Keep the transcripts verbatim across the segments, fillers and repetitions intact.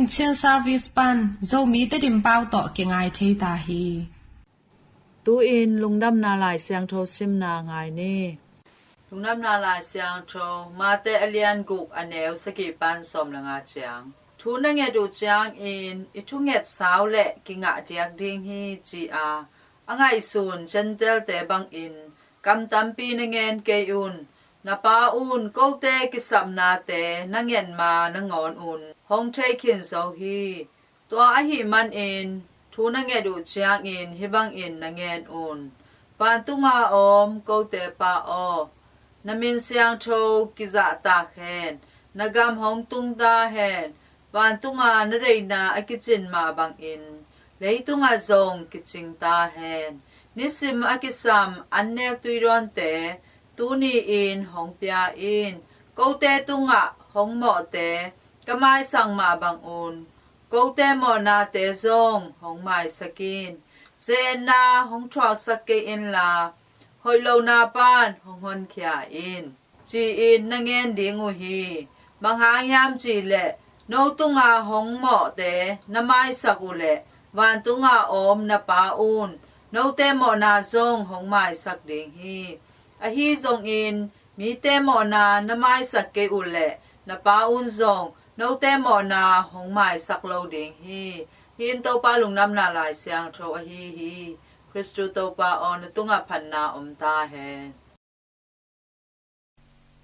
Chin Service pan Zomi Tedim pau tawh kingai thei ta hi. Tu-in Lungdamna Lai Siangtho simna ngai ni. Lungdamna Lai Siangtho, Mate a lian guk, a neu sagih pan sawm le nga ciang. Thu na nget uh ciangin i thunget sau le kingah diak ding hi, ci-a a ngaihsun Gentile-te bangin kam tampi na ngen kei un. Na Pa un kote kisapnate na nget ma nangawn un hong thei khin zo hi. Tua ahih manin thu na nget uh ciangin hih bangin na ngen un: Vantunga om kote Pa aw, na min siangtho kizahtak hen. Na gam hong tung ta hen. Vantunga na deihna a kicin mah bangin leitungah zong kicing ta hen. Nisim a kisam annek tuidawnte tuni-in hong pia in. Kote tungah hong mawhte ka maisak mah bangun kote mawhnate zong hong maisak in. Ze-etna hong thuaksak kei inla, hoih lohna pan hong honkhia in, ci-in na ngen ding uh hi. Bang hang hiam cih leh, no tunga hong mawhte na maisak uh leh vantunga om na Pa un note mawhna zong hong maisak ding hi. Ahi zongin mite mawhna na maisak kei uh leh na Pa un zong note mawhna hong maisak lo ding hi. Hih in Topa Lungdamna Lai Siangtho ahi hi. Khristu Topa aw, na tungah phatna om ta hen.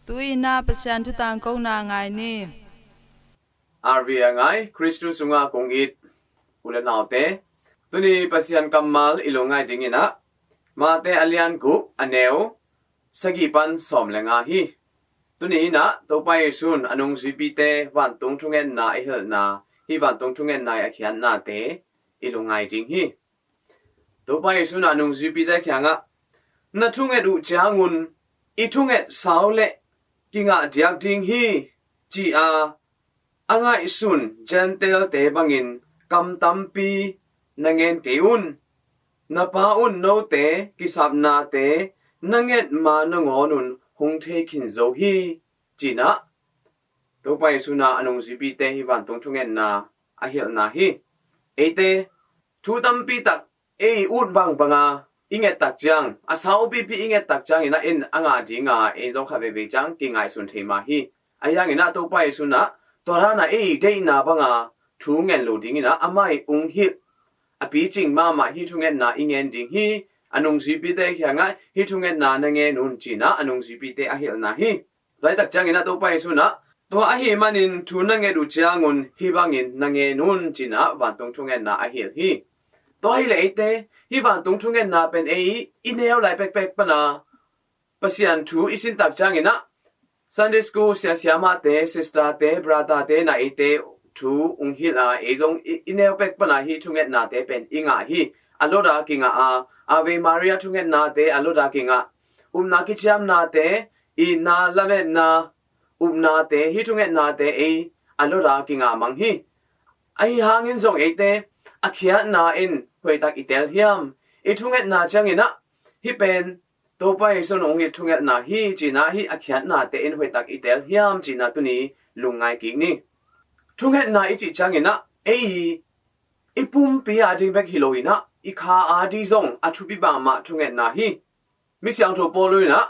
Tu-in ah Pasian thu tangkona ngai ni. R V A ngai, Khristu sungah kong it u le naute, tuni Pasian kammal i lungngai dingin ah Mate a lian guk, a neu sagih pan sawm le nga hi. Tuni in ah Topa Jesuh in a nungzuipite vantung thungetna a hilhna, hih vantung thungetna i a khiatnate i lungngai ding hi. Topa Jesuh in a nungzuipite kiangah, na thunget uh ciangun i thunget sau le kingah diak ding hi, ci-a a ngaihsun Gentile-te bangin kam tampi na ngen kei un. Na Pa un note kisapnate na nget ma nangawn un hong thei khin zo hi, ci-in ah Topa Jesuh in ah a nungzuipite hih vantung thungetna a hilhna hi. Eite thu tampi tak ei ut bangbanga i nget tak ciang, a saupipi i nget tak ciangin ah in a ngah dinga ei zong khat veivei ciang kingaihsun thei mah hi. Ahi hangin ah Topa Jesuh in ah tua dan a ei deihna banga thu ngen lo dingin ah amah i ung hilh a picing mahmah hih thungetna i ngen ding hi. A nungzuipite kiangah hih thungetna na ngen un, ci-in ah a nungzuipite a hilhna hi. Tua hi tak ciangin ah Topa Jesuh in ah, tua ahih manin thu na nget uh ciangun hih bangin na ngen un, ci-in ah vantung thungetna a hilh hi. Tua hi leh eite hih vantung thungetna pen ei i neu lai pekpek pana Pasian thu i sin tak ciangin ah Sunday school siasiamahte, sister-te, brother-te in ah eite thu ung hilh a, ei zong i, i neu pek pana hih thungetnate pen i ngah hi. A lota kingah a, Ave Maria thungetnate a lota kingah, upna kiciamnate, itna lametna upnate, hih thungetnate ei a lota kingah mang hi. Ahi hangin zong eite a khiatna in hoihtak i tel hiam? I thungetna ciangin ah hih pen Topa Jesuh in hong hilh thungetna hi, ci-in ah hih a khiatnate in hoihtak i tel hiam, ci-in ah tuni lungngai kik ni. Thungetna i cih ciangin ah ei i pumpi a ding bek hi lo in ah i kha a ding zong a thupi mahmah thungetna hi. Mi siangtho Paul in ah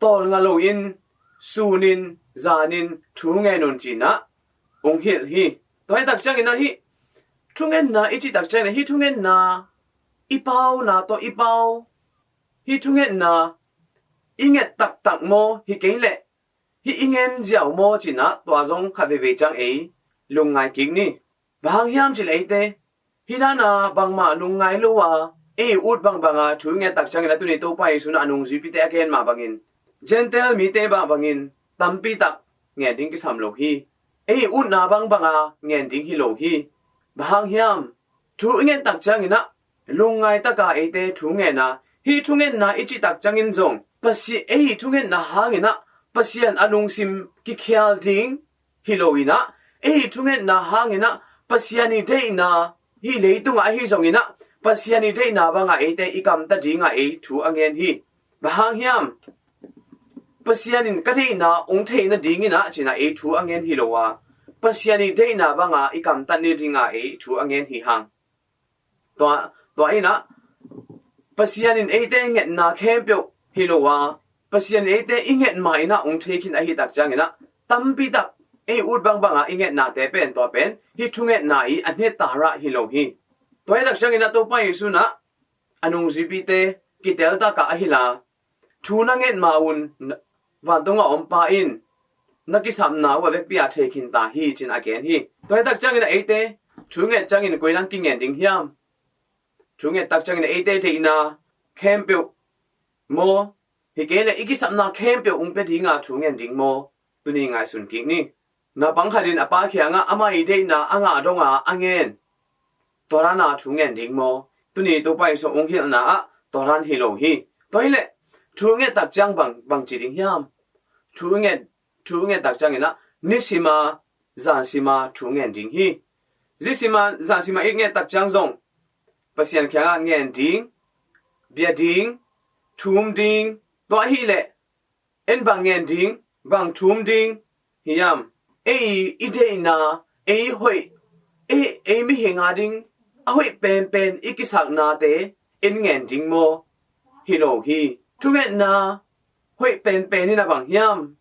tawlnga loin sunin zanin thu ngen un, ci-in ah hong hilh hi. Tua hi tak ciangin ah hih thungetna i cih tak ciangin ah hih thungetna i pauna tawh i pau, hih thungetna i nget taktak maw, hi kei leh hih i ngen ziau maw, ci-in ah tua zong khat veivei ciang ei lungngai kik ni. Bang hang hiam cih leh eite hih dan a bangmah lungngai lo a ei ut bangbanga thu i nget tak ciangin ah tuni Topa Jesuh in ah a nungzuipite a gen mah bangin Gentile mite bangbangin tampi tak ngen ding kisam lo hi. Ei utna bangbanga ngen ding hi lo hi. Bang hang hiam? Thu i nget tak ciangin ah lungngai taka eite thu ngen a, hih thungetna i cih tak ciangin zong Pasi-, ei thungetna hangin ah Pasian a lungsim kikhial ding hi lo in ah, ei thungetna hangin ah Pasian i deihna, hih leitungah ahi zongin ah Pasian i deihna banga eite i kamta dinga ei thu a ngen hi. Bang hang hiam? Pasian in ka deihna hong theih nadingin ah, ci-in ah ei thu a ngen hi lo a, Pasian i deihna banga i kamtat ni dinga ei thu a ngen hi hang. Tua, tua inah Pasian in eite ngetna khempeuh hi lo a, Pasian in eite i nget ma inah ong thei khin ahi tak cianginah tampi tak ei ut bangbanga i ngetnate pen tua pen hih thungetna i a hnettarah hi lo hi. Tua hi tak cianginah Topa Jesu inah a nungzuipite kiteltakah ahi la, thu na nget ma un vantunga om pa in na kisapna uh a vekpi a thei khin ta hi ci-in a gen hi. Tua hi tak ciangin a eite thu nget ciangin koi nan kingen ding hiam? Thu nget tak ciangin a eite deihna khempeuh maw, hi kei le i kisapna khempeuh ong pia dinga thu ngen ding maw? Tuni ngaihsun kik ni. Naupang khat in a pa kiangah ama i deihna a ngah donga a ngen, tua dana thu ngen ding maw? Tuni Topa Jesu ong hilhna ah tua dan hi lo hi. Tua hileh thu nget tak ciang bang, bang ci ding hiam? Thu nget, thu nget tak cianginah nisima zansima thu ngen ding hi. Zisima zansima i nget tak ciang zong Pasian kiangah ngen ding, bia ding, thum ding, tua hileh en bang ngen ding, bang thum ding hiam? Ei i deihna, ei hoih, ei, ei mihing a ding a hoih penpen i kisaknate en ngen ding maw? Hi lo hi. Thungetna hoih penpen in a bang hiam?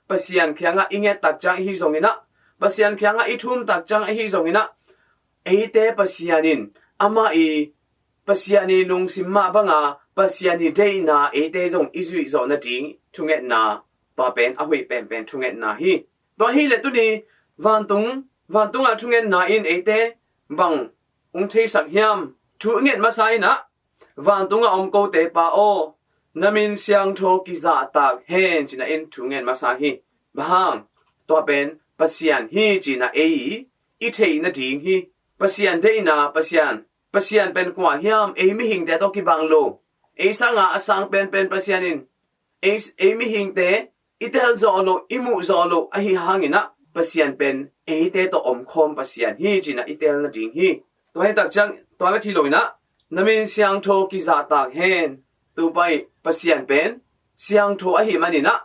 Pasian kiangah i nget tak ciang i hi zonginah, Pasian kiangah i thum tak ciang i hi zonginah, eite Pasian in amah i, Pasian i lungsim mah banga Pasian i deihna eite zong i zuih zawh nading thungetna, tua pen a hoih penpen thungetna hi. Tua hileh tuni vantung, vantunga thungetna in eite bang ong theisak hiam? Thu nget masa inah vantunga om kote Pa aw, na min siangtho kizahtak hen ci-in a in thu ngen masa hi. Bang hang? Tua pen Pasian hi ci-in a ei i theih nading hi. Pasian deihna, Pasian, Pasian pen kua hiam? Ei mihingte tawh kibang lo, ei sanga a sang penpen Pasian in, ei, ei mihingte i tel zawh loh, i muh zawh loh ahi hanginah Pasian pen eite tawh omkhawm Pasian hi ci-in a i tel nading hi. Tua hi tak ciang tua bek hi lo inah na min siangtho kizahtak hen. Topa i Pasian pen siangtho ahi maninah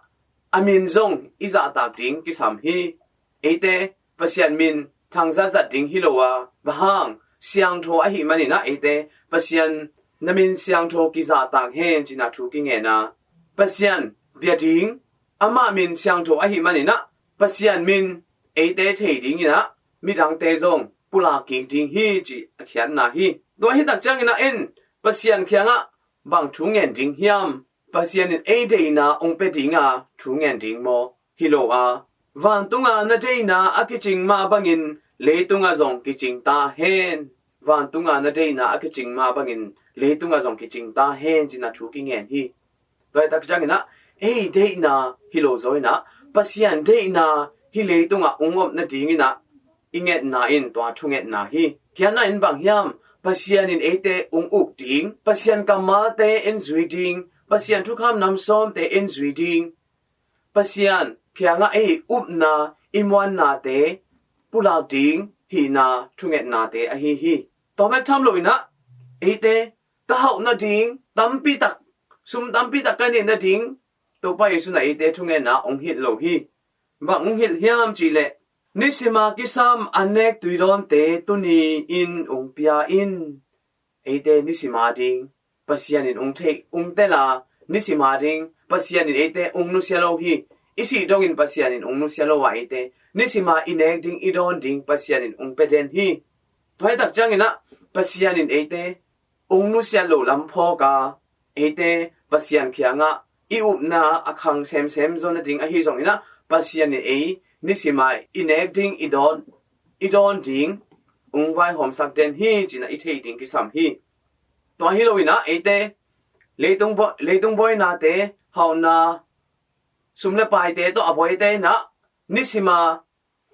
a min zong i zahtak ding kisam hi. Eite Pasian min thangzat zat ding hi lo a, bang hang? Siangtho ahi maninah eite Pasian na min siangtho kizahtak hen ci-in a thu kingen a, Pasian bia ding, amah min siangtho ahi maninah Pasian min eite thei dinginah midangte zong pulak kik ding hi ci a khiatna hi. Tua hi tak cianginah en Pasian kiangah bang thu ngen ding hiam? Pasian in ei deihna ong pia dinga thu ngen ding maw? Hi lo a, vantunga na deihna a kicing mah bangin leitunga zong kicing ta hen. Vantunga na deihna a kicing mah bangin leitunga zong kicing ta hen ci-in a thu kingen hi. Tua hi tak cianginah ei deihna hi lo zaw inah Pasian deihna hih leitungah ong om nadinginah i ngetna in tua thungetna hi. Khiatna in bang hiam? Pasian in eite ong uk ding, Pasian kammalte en zui ding, Pasian thukham namsawmte en zui ding, Pasian kiangah ei upna, i muannate pulak ding hihna thungetnate ahi hi. Tua bek tham loinah eite ka hauh nading tampi tak, sum tampi tak ka neih nading Topa Jesu in a eite thungetna ong hilh lo hi. Bang ong hilh hiam cihleh, nisima kisam an nek tuidawnte tuni in ong pia in. Eite nisima ding Pasian in ong thei, ong tel a, nisima ding Pasian in eite ong nusia lo hi. I sih dongin Pasian in ong nusia lo a, eite nisima i nek ding, i dawn ding Pasian in ong pia den hi. Tua hi tak cianginah Pasian in eite ong nusiat loh lam phawk a, eite Pasian kiangah i upna a khang semsem zaw nading ahi zonginah Pasian in ei nisima i nek ding, i dawn, i dawn ding ong vaihawmsak den hi ci-in a i thei ding kisam hi. Tua hi loinah eite leitung bawi, leitung bawinate, hauhna, sum le paite tawh a bawite inah nisima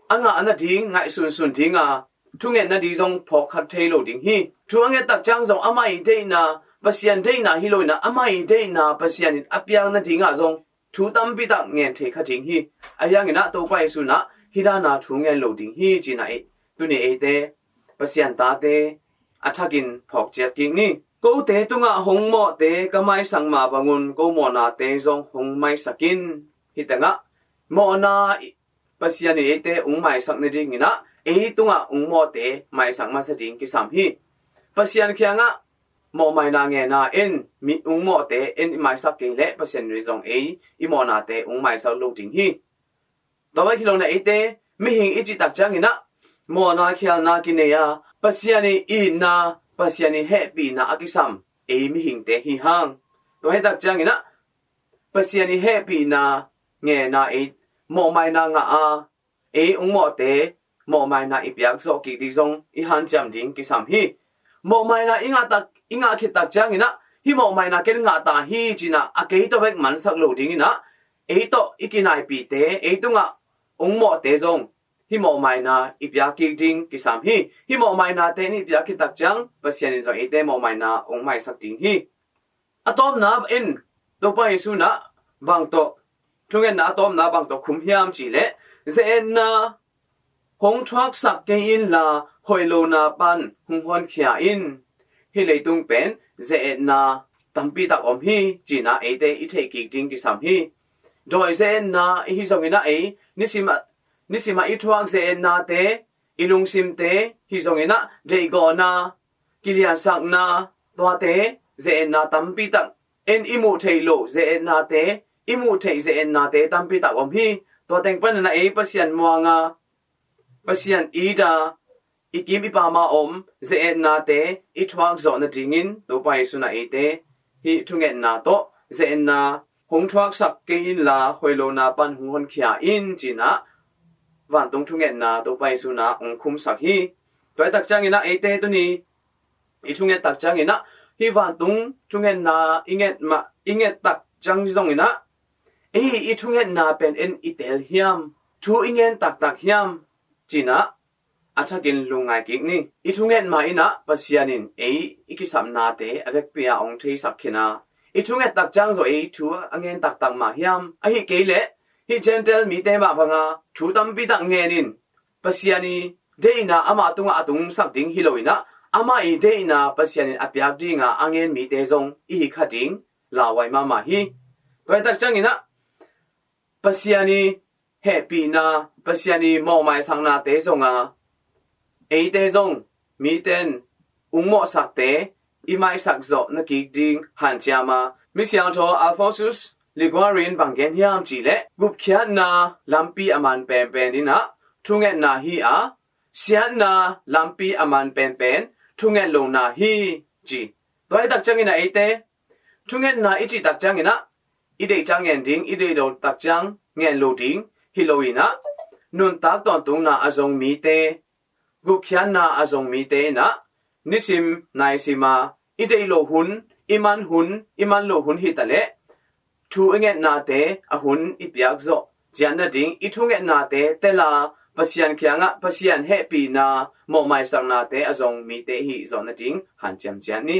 a ngah nading ngaihsunsun dinga thunget nading zong phawkkhat thei lo ding hi. Thu a nget tak ciang zong amah i deihna, Pasian deihna hi loinah amah i deihna Pasian in a piak nadingah zong thu tampi tak ngen thei kha ding hi. Ahi hanginah Topa Jesu inah hih dana thu ngen lo ding hi ci-in a ei, tuni eite Pasian tate a thakin phawk ciat kik ni. Kote tungah hong mawhte ka maisak mah bangun ko mawhnate zong hong maisak in. Hih tengah mawhna i, Pasian in eite ung maisak nadingin ah ei tungah ung mawhte maisak masa ding kisam hi. Pasian kiangah mawhmaina ngenna en, mi ung mawhte en i maisak kei leh Pasian in zong ei i mawhnate ung maisak lo ding hi. Tua bek hi lo in ah eite mihing i cih tak ciangin ah mawhna khialna kinei a, Pasian i itna, Pasian i hehpihna a kisam ei mihingte hi hang. Tua hi tak ciangin ah Pasian i hehpihna ngenna ei, mawhmaina ngah a, ei ung mawhte mawhmaina i piak zawh kik ding zong i hanciam ding kisam hi. Mawhmaina i ngah tak, i ngah khit tak ciangin ah hih mawhmaina ken ngah ta hi ci-in ah a kei tawh bek mansak lo dingin ah ei tawh i kinaipihte, ei tungah ung mawhte zong hih mawhmaina i piak kik ding kisam hi. Hih mawhmainate in i piak khit tak ciang Pasian in zong eite mawhmaina ung maisak ding hi. A tawpna in Topa Jesu in ah bang tawh, thungetna a tawpna bang tawh khum hiam cih leh, ze-etna hong thuaksak kei inla, hoih lona pan hong honkhia in. Hih leitung pen ze-etna tampi tak om hi ci-in ah eite i theih kik ding kisam hi. Dawi ze-etna i hi zongin ah ei nisim ah, nisim ah i thuak ze-etnate, i lungsimte hi zongin ah deihgawhna, kiliansakna, tuate ze-etna tampi tak, en i muh theih loh ze-etnate, i muh theih ze-etnate tampi tak om hi. Tua teng panin ah ei Pasian muang a, Pasian it a, i kim i pam a om ze-etnate i thuak zawh nadingin Topa Jesu in ah eite hih thungetna tawh, ze-etna hong thuaksak kei inla, hoih lona pan hong honkhia in ci-in ah vantung thungetna Topa Jesu in ah hong khumsak hi. Tua hi tak ciangin ah eite tuni i thunget tak ciangin ah hih vantung thungetna i nget mah, i nget tak ciang zongin ah ei i thungetna pen en i tel hiam, thu i ngen taktak hiam ci-in ah a thakin lungngai kik ni. I thunget ma in ah Pasian in ei i kisapnate a vekpi-a hong theisak khin a, i thunget tak ciang zawh ei thu a ngen taktak mah hiam? Ahih kei leh hih Gentile mite mah banga thu tampi tak ngen in Pasian i deihna amah tungah a tungsak ding hi lo in ah, amah i deihna Pasian in a piak dinga a ngen mite zong i hi kha ding lauhuai mahmah hi. Tua hi tak ciangin ah Pasian i hehpihna, Pasian i mawhmaisaknate zong a, eite zong mite in ung mawhsakte i maisak zawh na kik ding hanciam a, Misiangtho Alphonsus Liguori in bang gen hiam cih leh, gupkhiatna lampi a man penpen in ah thungetna hi a, siatna lampi a man penpen thunget lona hi ci. Tua hi tak ciangin ah eite thungetna i cih tak ciangin ah i deih ciang ngen ding, i deih lo tak ciang ngen lo ding hi lo in ah, nuntak tawntungna a zong mite, gupkhiatna a zong mite in ah nisim naisim a i deih loh hun, i man hun, i man loh hun hi ta leh thu i ngetnate a hun i piak zawh ciat nading, i thungetnate tel a Pasian kiangah Pasian hehpihna, mawhmaisaknate a zong mite hih zawh nading hanciam ciat ni.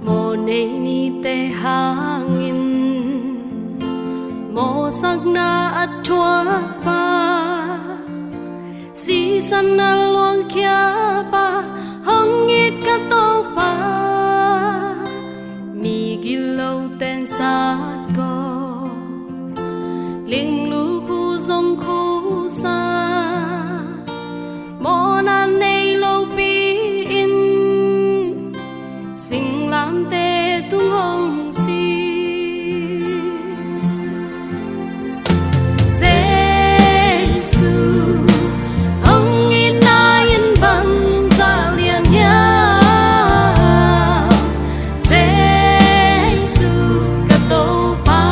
Mawhnei nite hangin mawhsakna a thuakpa, sisan a luangkhia pa, hong it ka Topa, mi gilo ten sat ko, linglu khu zong khusa, mawhna nei lopi in singlamteh tung hong si. Jesu hong itna in bangzah lian hiam? Jesu ka Topa,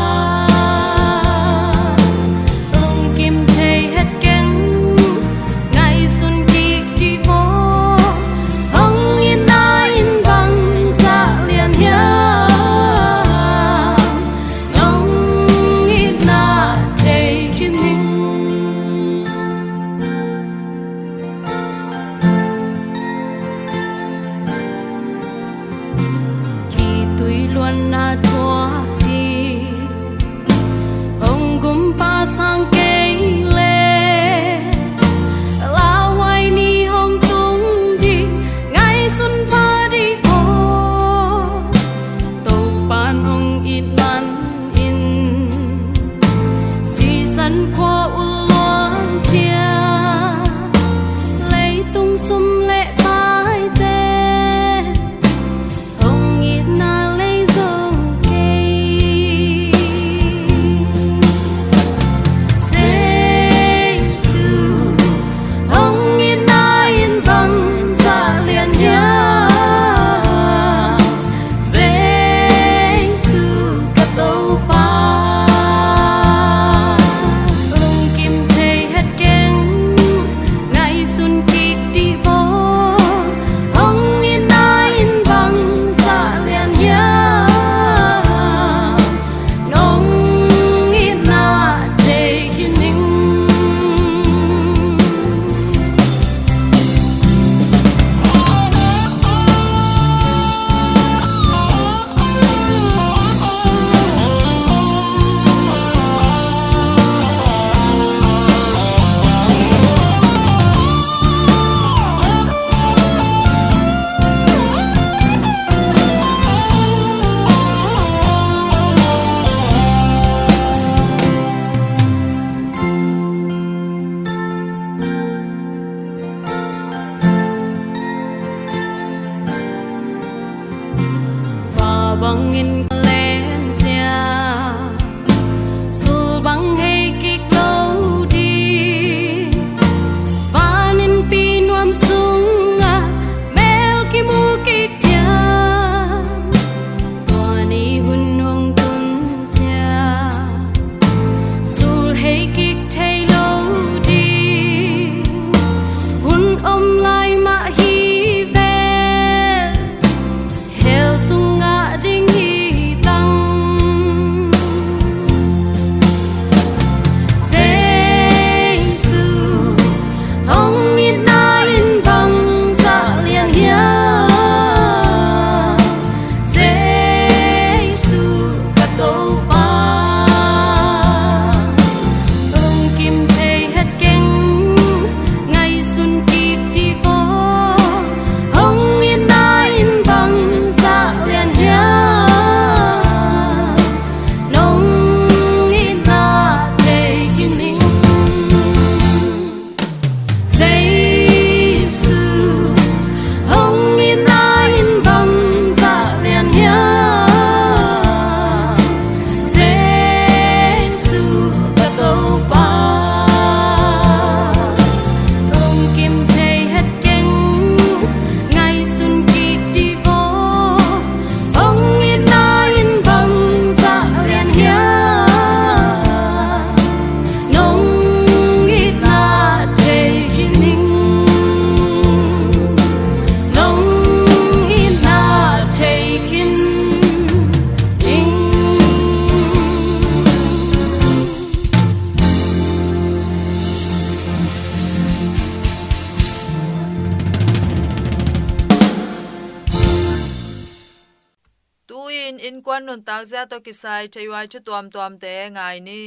Innkuan nuntakzia tawh kisai theihuai thu tuamtuamte ngai ni.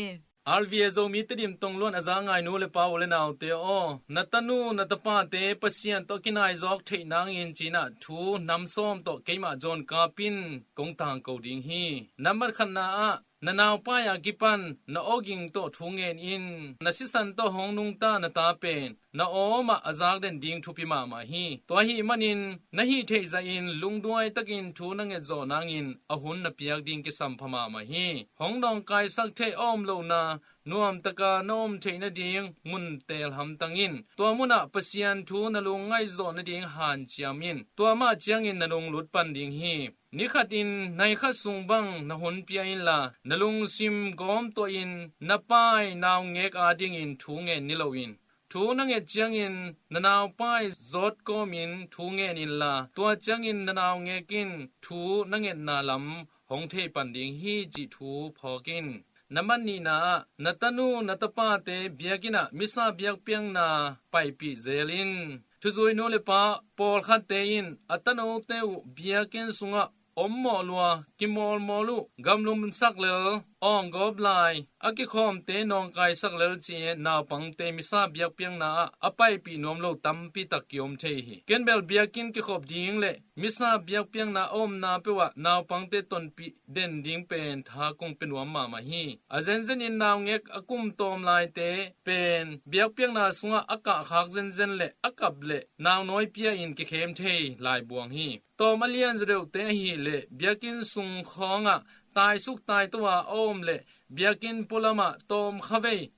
R V A Zomi Tedim tongluan a za ngai nu le pa, u le naute aw, na tanu na tapate Pasian tawh a kinaizawk theih nangin cinah thu nam sawm tawh keimah John Kap in kong tangko ding hi. Nambat khatna ah, na naupai a kipan na awging tawh thu ngen in. Na sisan tawh hong nungta na ta pen na awmah a zakden ding thupi mahmah hi. Tua ahih manin na hih theih zahin lungduai takin thu na ngetzawh nangin a hun na piak ding kisam pha mahmah hi. Hong nawngkaisak theih a om lohna nuamtaka na om theih nading mun teel hamtang in. Tua munah Pasian thu na lungngaih zawh nading hanciam in. Tua mah ciangin na lunglut pan ding hi. Ni khatin nai khat sung bang na hun pia inla, na lungsim gawm tuahin na pai naungek adingin thu ngen ni loin, thu na nget ciangin na naupai zawt kawmin thu ngen inla, tua ciangin na naungek in thu na ngetna lam hong thei pan ding hi cih thu phawk in. Nambat nihna ah, na tanu na tapate biakinn ah misa biakpiakna paipih zel in. Thuzui nu le pa pawlkhatte in a tanote uh biakinn sungah om mawh lua, kimawlmawl uh, gamlumsak lel, awnggawp lai, a kikhawmte nawngkaisak lel ci-in naupangte misa biakpiakna ah a paipih nuam lo tampi tak kiom thei hi. Ken bel biakinn kikhop ding le misa biakpiakna a omna peuh ah naupangte tonpih den ding pen tha kong pia nuam mahmah hi. A zenzenin naungek a kum tawm laite pen biakpiakna sungah a kahkhak zenzen le a kap le naunawi pia in kikhem thei laibuang hi. Tawm a lian zaw deuhte ahih leh biakinn sung khawngah taisuk taito a a om le biakinn pualamah tawm khavei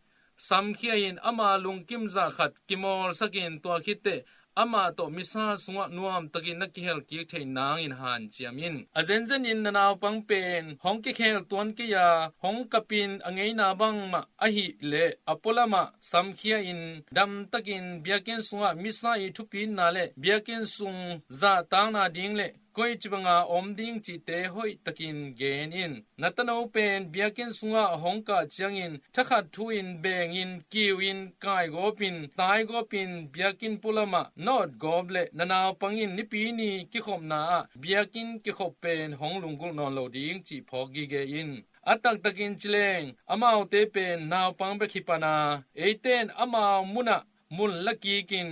samkhia in ama lungkim zah khat kimawlsakin tua khitteh amah tawh misa sungah nuamtakin na kihel kik theih nangin hanciam in. A zenzenin na naupang pen hong kikhel tuan kei a hong kapin a ngeina bangmah ahih leh a pualamah samkhia in damtakin biakinn sungah misa i thupitna le biakinn sung zahtakna ding le koici banga om ding cihte hoihtakin gen in. Na tano pen biakinn sungah hong kah ciangin thakhat thu-in bengin kiu in kaigawpin taigawpin biakinn pualamah na otgawp le na naupangin nipi ni kikhopna ah biakinn kikhop pen hong lunggulh nawn lo ding cih phawk gige in. A taktakin ci leng amaute pen naupang bek hi pana eite in amau munah mun la kikin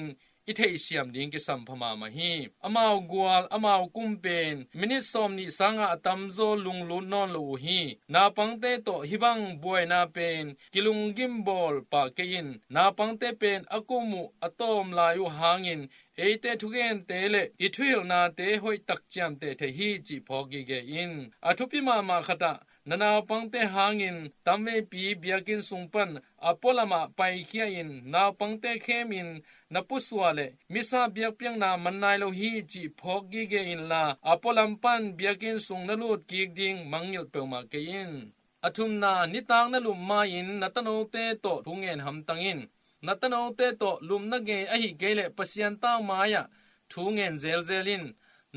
i theihsiam ding kisam pha mahmah hi. Amau gual amau kum pen minit sawmnih sangah a tamzaw lunglut nawn lo uh hi. Naupangte tawh hih bang buaina pen kilunggim bawl pah kei in. Naupangte pen a kum uh a tawm lai uh hangin eite thugente le i thuhilhnate hoihtak ciamteh thei hi cih phawk gige in. A thupi mahmah khatah na naupangte hangin tamveipi biakinn sung pan a pualamah paikhia in naupangte khemin na pusuah le misa biakpiakna man nai lo hi cih phawk gige inla a pualam pan biakinn sung na lut kik ding mangngilh peuhmah kei in. A thumna, nitak na lup ma-in na tanote tawh thu ngen hamtang in. Na tanote tawh lupna ngei ahi kei leh Pasian tau mai-ah thu ngen zelzel in.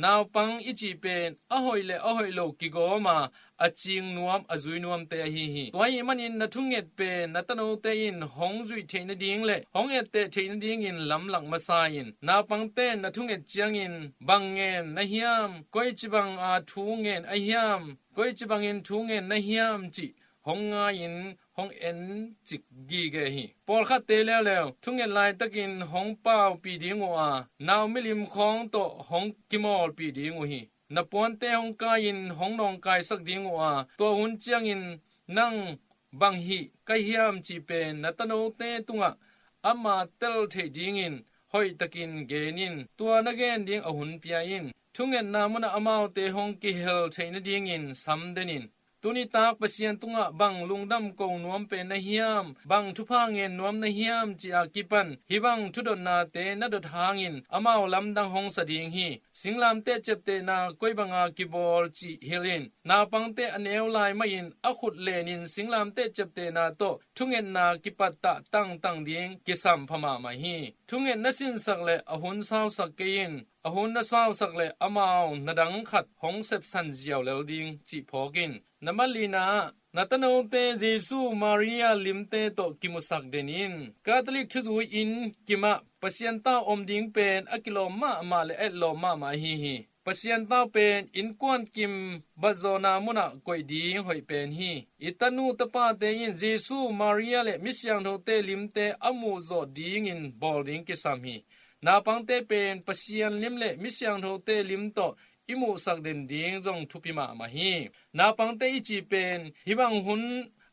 Naupang i cih pen a hoih le a hoih lo kigawm a, a cing nuam a zui nuamte ahi hi. Tua ahih manin na thunget pen na tanote in hong zuih theih nading le hong etteh theih nadingin lamlak masa in. Naupangte in na thunget ciangin bang ngen na hiam, koici banga thu ngen a hiam, koici bangin thu ngen na hiam cih hong ngai-in hong en cik gige hi. Pawlkhatte leuleu thunget laitakin hong paupih ding uh a, nau milim khawng tawh hong kimawlpih ding uh hi. Na puante hong kai-in hong nawngkaisak ding uh a, tua hun ciangin nang bang hih ka hiam cih pen na tanote tungah ama tel theih dingin hoihtakin gen in. Tua na gen ding a hun pia in. Thungetna munah amaute hong kihel theih nadingin sam den in. Tuni tak Pasian tungah bang lungdam ko nuam pen na hiam, bang thupha ngen nuam na hiam cih a kipan hih bang thudotnate na dot hangin amau lamdang hong sa ding hi. Singlamteh ciaptehna koi banga kibawl cih hilh in. Naupangte a neu lai mahin a khut lenin singlamteh ciaptehna tawh thungetna kipattah tangtang ding kisam pha mahmah hi. Thungetna sinsak le a hun sausak kei in. A hun na sausak le amau na dang khat hong sepsan ziau lel ding cih phawk in. Na malina ah Na tanote Jesu, Maria limte tawh kimusak den in. Catholic thuzui inn kimah Pasian ta om ding pen a kilawm mahmah le etlawm mahmah ahi hi. Pasian ta pen innkuan kim batzawhna munah koih ding hoih pen hi. I tanu tapate in Jesu, Maria le mi siangthote limte a muhzawh dingin bawl ding kisam hi. Naupangte pen Pasian lim le mi siangthote lim tawh i muhsak den ding zong thupi mahmah hi. Naupangte i cih pen hih bang hun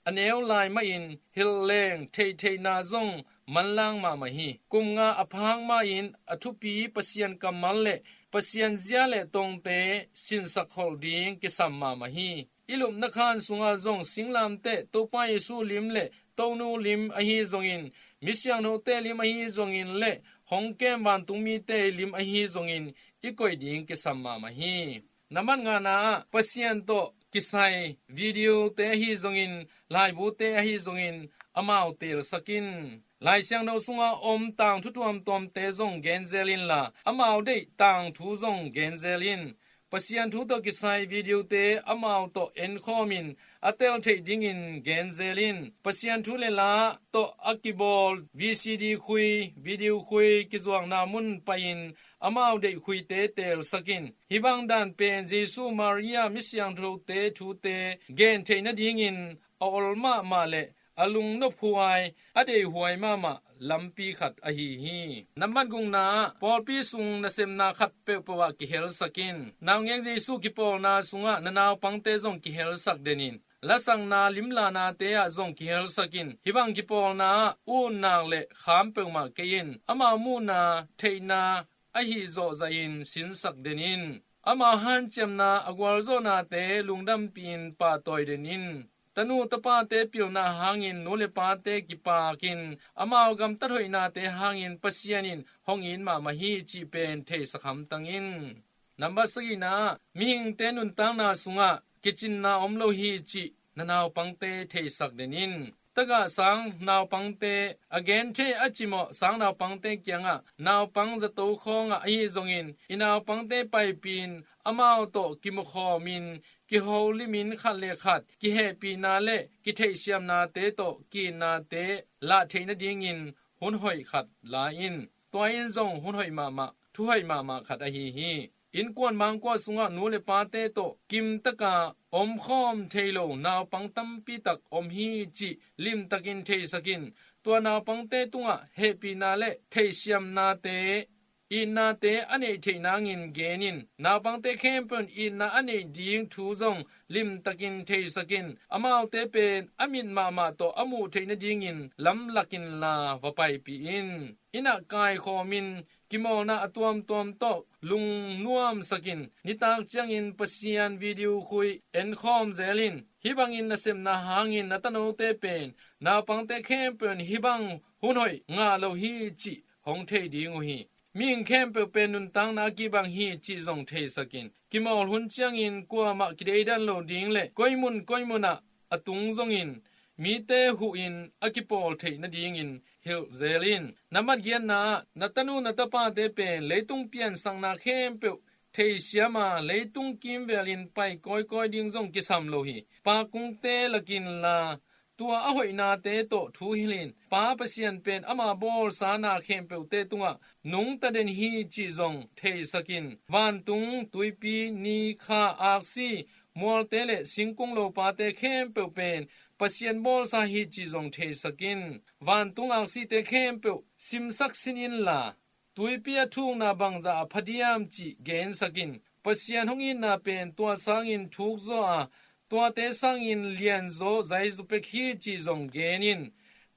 a neu lai mahin hilh leng theihtheihna zong manlang mahmah hi. Kum nga a phak mahin a thupi Pasian kammal le Pasian zia le tongte sinsak kholh ding kisam mahmah hi. I lupna khan sungah zong singlamteh Topa Jesu lim le Tonu lim ahi zongin, mi siangthote lim ahi zongin le hong kem vantungmite lim ahi zongin i koih ding kisam mahmah hi. Na mat ngana ah Pasian tawh kisai videote ahi zongin, laibute ahi zongin amau teelsak in. Lai Siangtho sungah om tangthu tuamtuamte zong genzel inla, amau deih tangthu zong genzel in. Pasian thu tawh kisai videote amau tawh enkhawmin a tel theih dingin genzel in. Pasian thu le la tawh a kibawl V C D khui, video khui kizuakna mun pai-in amau deih khuite teelsak in. Hih bang dan pen Jesu, Maria, mi siangthote thute gen theih nadingin a ol mahmah le a lungnophuai, a deihhuai mahmah lampi khat ahi hi. Na mat gukna ah pawlpi sung nasepna khat peuhpeuh ah kihelsak in. Naungek Jesu kipawlna sungah na naupangte zong kihelsak den in. Lasakna limlanate ah zong kihelsak in. Hih bang kipawlna ah utnak le kham peuhmah kei in. Amau muhna, theihna ahi zawhzahin sinsak den in. Amau hanciamna, a gualzawhnate lungdampih in pahtawi den in. Tanu tapate pilna hangin nu le pate kipakin, amau gamtat hoihnate hangin Pasian in hong it mahmah hi cih pen theisak hamtang in. Nambat sagihna ah, mihingte nuntakna sungah kicinna om lo hi cih na naupangte theisak den in. Tagah sang naupangte a genthei a cimawh sang naupangte kiangah naupang zato khawngah ahi zongin i naupangte paipih in amau tawh kimukhawmin kiholimin khat le khat kihehpihna le kitheihsiamnate tawh ki-itnate lah theih nadingin hun hoih khat la in. Tua in zong hun hoih mahmah, thu hoih mahmah khat ahi hi. Innkuan mangkua sungah nu le pate tawh kimtaka omkhawm thei lo naupang tampitak om hi cih limtakin theisak in. Tua naupangte tungah hehpihna le theihsiamnate, itnate a neih theih nangin gen in. Naupangte khempeuh in itna a neih ding thu zong limtakin theisak in. Amaute pen a mit mahmah tawh a muh theih nadingin lamlak inla va paipih in. Inn ah kaikhawmin kimawlna a tuamtuam tawh lungnuamsak in. Nitak ciangin Pasian video khui enkhawm zel in. Hih bangin nasepna hangin na tanote pen naupangte khempeuh in hih bang hun hoih ngah lo hi cih hong thei ding uh hi. Mihing khempeuh pen nuntakna a kibang hi cih zong theisak in. Kimawl hun ciangin kuamah kideidan lo ding le koimun koimun ah a tung zongin mite huhin a kipawl theih nadingin hilh zel in. Na matgiatna ah na tanu na tapate pen leitung piansakna khempeuh theisiam a, leitung kimvelin pai kawikawi ding zong kisam lo hi. Pakungte lakin la tua a hoihnate tawh thu hilhin, Pa Pasian pen ama bawlsa na khempeuhte tungah nungta den hi cih zong theisak in. Vantung, tuipi, ni, kha, aksi, mualte le singkung lopate khempeuh pen Pasian bawlsa hi cih zong theisak in. Vantung aksite khempeuh simsak sin inla, tuipi a thukna bangzah a phadiam cih gensak in. Pasian hong itna pen tua sangin thukzaw a, tuate sangin lianzaw zaizaw pek hi cih zong gen in.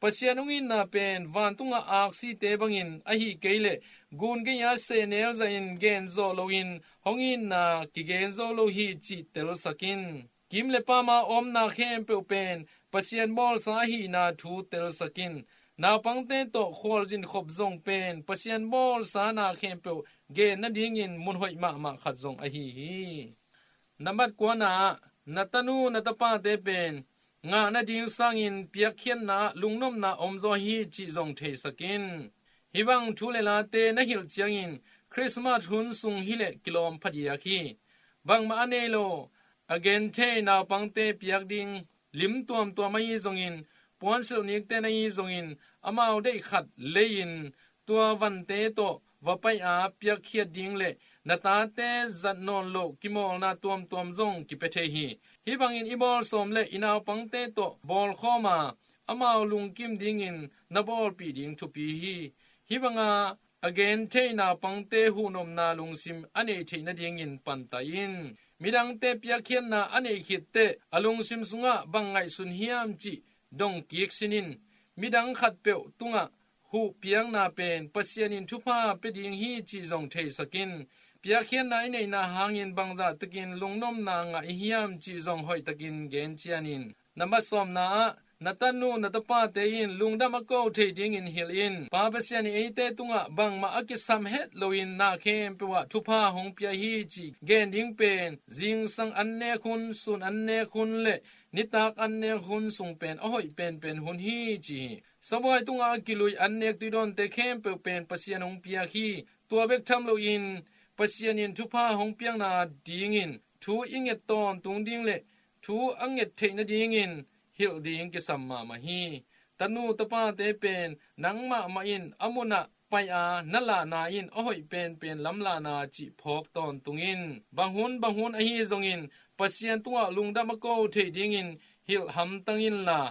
Pasian hong itna pen vantunga aksite bangin ahi kei leh gun gei-a sehnel zahin genzawh loin hong itna kigenzaw lo hi cih telsak in. Kim le pama omna khempeuh pen Pasian bawlsa ahihna thu telsak in. Naupangte tawh khualzin khop zong pen Pasian bawlsa na khempeuh gen nadingin mun hoih mahmah khat zong ahi hi. Na matkuana ah na tanu na tapate pen ngah nading sangin piakkhiatna ah lungnopna omzaw hi cih zong theisak in. Hih bang thu le late na hilh ciangin Christmas hun sung hileh kilawm phadiak hi. Bangmah a nei lo a genthei naupangte piak ding lim tuamtuam ahi zongin, puansilh nikte na hi zongin, amau deih khat lei-in tua vante tawh va pai-a piakkhiat ding le na tate zat nawn loh kimawlna tuamtuam zong kipia thei hi. Hih bangin i bawlsawm le i naupangte tawh bawlkhawm a, amau lungkim dingin na bawlpih ding thupi hi. Hih banga a gen thei naupangte huhnopna lungsim a nei theih nadingin panta in. Midangte piakkhiatna a neih khitteh a lungsim sungah bang ngaihsun hiam cih dong kik sin in. Midang khatpeuh tungah huh piakna pen Pasian in thupha pia ding hi cih zong theisak in. Piakkhiatna i neihna hangin bangzah takin lungnopna ngah i hiam cih zong hoihtakin gen cian in. Na matsawmna ah na tanu na tapate in lungdam a ko thei dingin hilh in. Pa Pasian in eite tungah bangmah a kisam het loin na khempeuh ah thupha hong pia hi cih gen ding pen zingsang an nek hun, sun an nek hun le nitak an nek hun sung pen a hoih penpen hun hi ci hi. Sabuai tungah a kilui an nek tuidawnte khempeuh pen Pasian hong piak hi. Tua bek tham loin Pasian in thupha hong piakna dingin thu i nget tawntung ding le thu a nget theih nadingin hilh ding kisam mahmah hi. Tanu tapate pen nangmahmah in a munah pai-a na lahna in a hoih penpen lamlahna cih phawk tawntung in. Bang hun bang hun ahi zongin Pasian tungah lungdam a ko thei dingin hilh hamtang inla,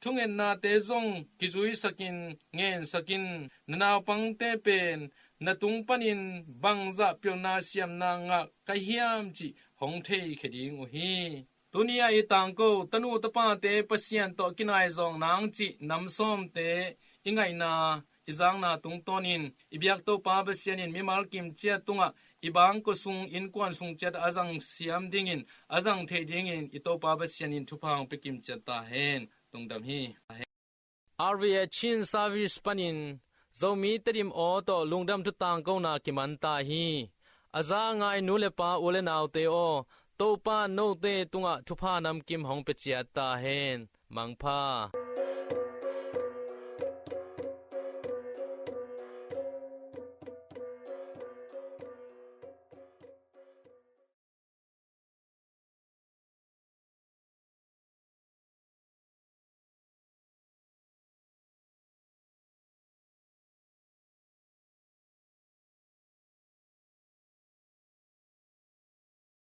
thungetnate zong kizuisakin ngensakin, na naupangte pen na tung panin bangzah pilna siamna ngah ka hiam cih hong theikhia ding uh hi. Tuni-ah i tangko tanu tapate Pasian tawh kinaizawng nang cih nam sawmte i ngaihna i zakna tungtawnin i biak Topa Pasian in mimal kimciat tungah i bangkua sung innkuan sung ciat a zang siam dingin a zang theih dingin i Topa Pasian in thupha hong pia kimciat ta hen. Lungdam hi. R V A Chin Service panin Zomi Tedim aw tawh lungdam thu tangkona kiman ta hi. A za a ngai nu le pa u le naute aw, Topa note tungah thupha namkim hong pia ciat ta hen. Mangpha.